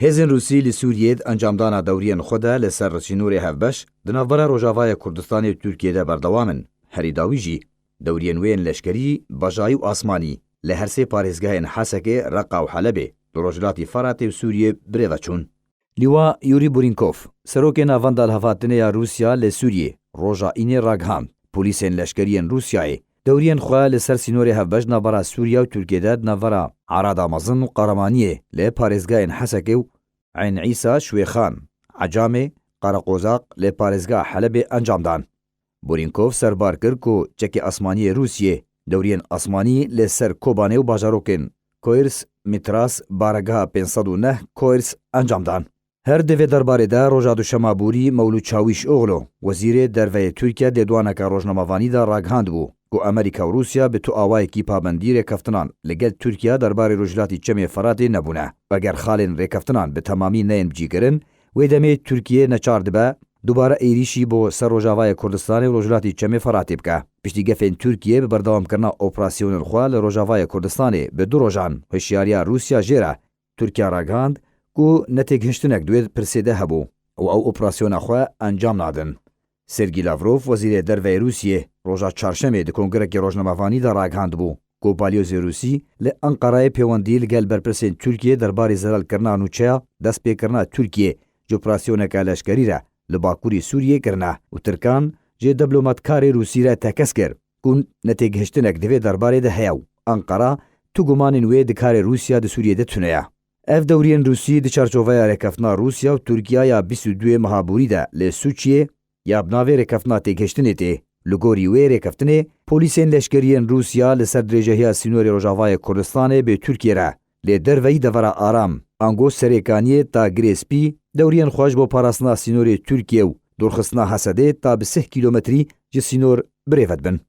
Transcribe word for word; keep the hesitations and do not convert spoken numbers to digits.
Hêzên Rûsî li Sûriyê di encamdana dewriyên xwe de li ser sînorê hevbeş di navbera Rojavayê Kurdistanê û Tirkiyê de berdewam in. Herî dawî jî dewriyên wê yên leşkerî, bajayî û asmanî li her sê parêzgehên Hesekê, Reqa û Helebê li rojhilatî Feratê û Sûriyê birêve çûn. Lîwa Yurî Burinkov, serokê Navenda Lihevhatinê ya Rûsya li Sûriyê, roja Înê ragihand, polîsên leşkerî yên Rûsyayê dewriyên xwe li ser sînorê hevbeş navbera Sûriya û Tirkiyê de di navbera Arada Mezin û Qaramaniyê li parêzgehên Hesekê û Eyn Îsa, Şwêxan, Ecamê, Qereqozaq li parêzgeha Helebê encam dan. Burinkov serbar kir ku çekê asmanî yê Rûsiyê dewriyên asmanî li ser Kobanê û bajarokên Koyrs, Mitras, baregeha pênc sed û neh Koyrs encam dan. Her di vê derbarê de roja duşema borî Mewlûd Çawîşoglu, wezîrê derve yê Tirkiye, di lêdwaneke rojnamevanî de ragihandibû ku Amerîka û Rûsya bi tu awayekî pabendî rêkeftinan li gel Tirkiye derbarê Rojhilatî Çemê Feratê nebûne. Eger xalên rêkeftinan bi temamî neyên bicîkirin, wê demê Tirkiye neçar dibe dubare êrîşî bo ser Rojavayê Kurdistanê û Rojhilatî Çemê Feratê bike. Piştî gefên Tirkiye bi berdewamkirina operasyonên xwe li Rojavayê Kurdistanê bi du rojan hişyariya Rûsya jê re, Tirkiye ragihand ku netêgihiştinek di wê pirsê de hebû û ew operasyona xwe encam nadin. Sergî Lavrov, wezîrê derve yê Rûsiyê, roja çarşemê di kongrekê rojnamevanî de ragihandibû ku balyozê Rûsî li Enqerayê pêwendî li gel berpirsên Tirkiyê derbarê zelalkirina nûçeya destpêkirina Tirkiyê ji operasyoneke leşkerî re li bakurî Sûriyê kirine û Tirkan ji diplomatkarê Rûsî re tekez kir ku netêgihiştinek di vê derbarê de heye û Enqera tu gumanên wê di karê Rûsya di Sûriyê de tune ye. Ev dewriyên Rûsî di çarçoveya rêkeftina Rûsya û Tirkiya ya bîst û duyê meha borî de li Sûçiyê ya bi navê rêkeftina têgihiştinê tê. Li gorî wê rêkeftinê, polîsên leşkerî yên Rûsya li ser dirêjehiya sînorê Rojavayê Kurdistanê bi Tirkiyê re lê derveyî devera Aram, ango Serêkaniyê ta Girê Spî, dewriyên xwe ji bo parastina sînorê Tirkiye û dûrxistina Hesedê ta bi sih kîlometrî ji sînor birêve dibin.